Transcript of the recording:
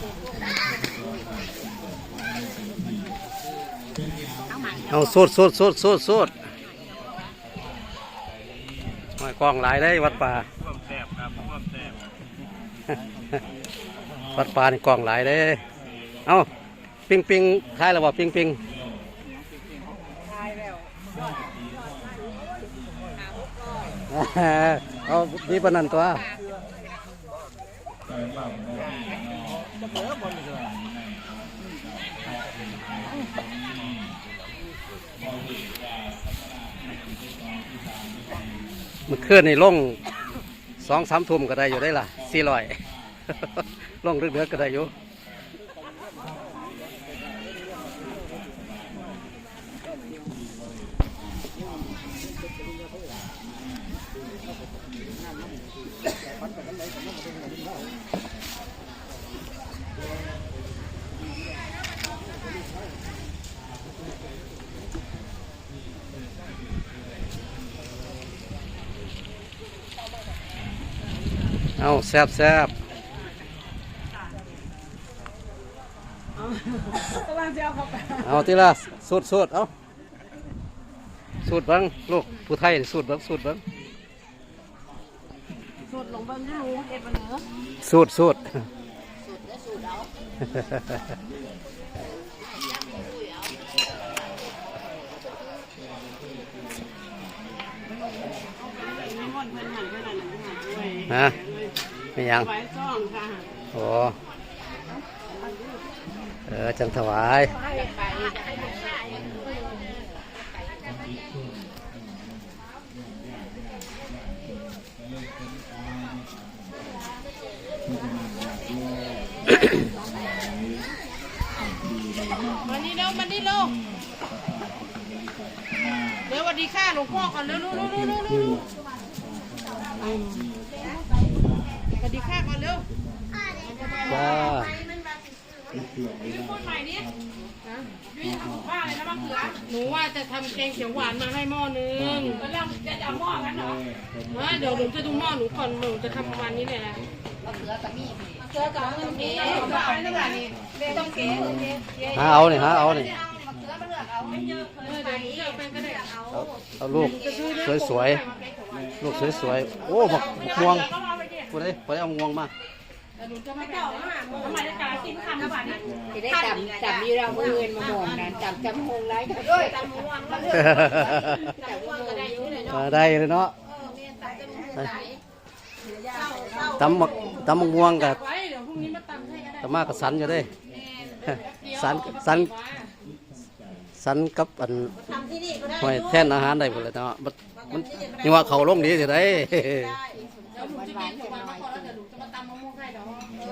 ເອົາ ສູດ ສູດ ສູດ ສູດ ສູດ. ໂອ້ຍ ກ້ອງຫຼາຍເດ້ ວັດປ່າ ວັດປ່ານີ້ກ້ອງຫຼາຍເດ້. ເອົ້າ ປິງປິງ ຂາຍແລ້ວບໍ່ ປິງປິງ? ເອົາ ດີປານນັ້ນຕົວະ. ມື້ຄືນນີ້ລົງສອງສາມທຸ່ມກໍໄດ້ຢູ່ເດ້ລະ ສີ່ຮ້ອຍ ລົງເດືອກໆກໍໄດ້ຢູ່. ເອົາ ແຊບໆ. ກຳລັງຊິເອົາເຂົ້າໄປ ເອົາຕິລະ ສູດໆ ເອົາ ສູດເບິ່ງລູກ ຜູ້ໄທສູດເບິ່ງ ສູດເບິ່ງ ສູດລອງເບິ່ງດູລູກ ເຮັດບໍ່ເນີ ສູດໆ ສູດເດີ ສູດເອົາ. ຮະ ແມ່ນຫຍັງ? ໂອ້ ເອີ ຈັ່ງຖວາຍ. ມານີ້ເດີ ມານີ້ເດີ ເດີ ຫວັດດີຄ່າຫຼວງພໍ່ກ່ອນເດີ ລູກ ລູກ ລູກ ລູກ ລູກ ຫວັດດີຄ່າກ່ອນເດີ ຈ້າ. หนูว่าจะทำแกงเขียวหวานมาให้หม้อนึง เดี๋ยวหนูจะดูหม้อหนูก่อน หนูจะทำประมาณนี้แหละ ຫາເອົານີ້ ຫາເອົານີ້ ເອີ ເດີ ເລືອກໄປກໍໄດ້ ເອົາ ເອົາລູກສວຍໆ ລູກສວຍໆ. ໂອ້ ໝາກ ໝາກມ່ວງ ຜູ້ໃດ ຜູ້ໃດເອົາໝາກມ່ວງມາ? ຊິໄດ້ຕຳ ຕຳຢູ່ດອກ ມື້ອື່ນມາໝອງນັ້ນ ຕຳ ຕຳໝາກຫຸ່ງຫຼາຍ ໂອ້ຍ ຕຳໝາກຫຸ່ງ ຕຳໝາກຫຸ່ງກໍໄດ້ຢູ່ເນາະ ເອີ ໄດ້ເລີຍເນາະ ເອີ ແມ່ນ ຕຳໝາກຫຸ່ງຫຼາຍ ຕຳໝາກ ຕຳໝາກມ່ວງກໍ ຕຳມາກໍສັນຢູ່ເດ້ ສັນ ສັນ ສັນກັບອັນ ຫອຍແທນອາຫານໄດ້ພຸ້ນແຫຼະເນາະ ມັນ ມັນຍັງວ່າເຂົ້າລົງດີຊິໄດ້ ຫວານໆ ຈັກໜ້ອຍ